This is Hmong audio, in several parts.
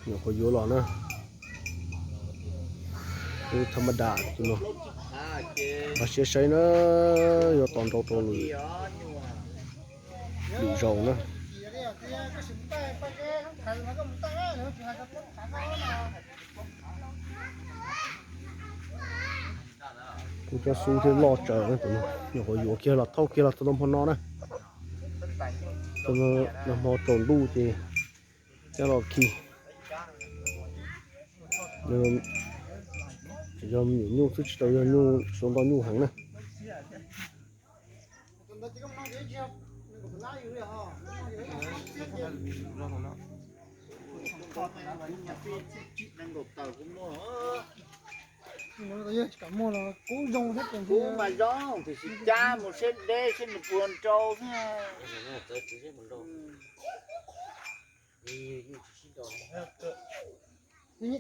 Nyuam qhuav yuav los na. Thav ma da tus no. Npaj siab saib na, yuav tos nrau rau lwm, lwm zaus na. Kuj cov xub thiab loj tsawv, nyuam qhuav yuav kiag los thauj kiag los txog rau hmo no na. Nag hmo tsaus ntuj ces cab los khi. Yog me nyuam nyuj xwb, tsis tau yog nyuj, xyov nto nyuj heev na. Kub mas zoo, tiam sis cab mus seb deb seb nws puas nrau xwb.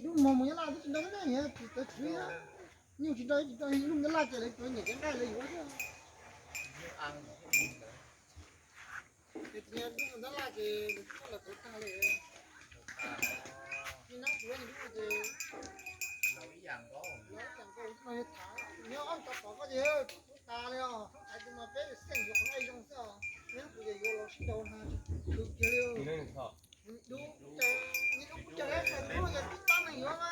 Dub hmo mus Nyab Laj twb tsis nrau na, tsis tawv tswv, nyuj tsis nrau tsis nrau, nyuj Nyab Laj ces lawv tsuas nyiam cov nqaij lawv yuav xwb. Ces tus nyuj Nyab Laj ces nws tuaj lawm tag li. Nab kuv ces ib yam nkaus no, nyob ob tov pom koj ces kuv tas li os, thoob thaiv tus mas peb xeem yuav qhov nqaij zoo xwb os, nab kuv ces yuav los sib nrau na, khwv kiag li. Dub, dub cas twb tab neeg yuav na.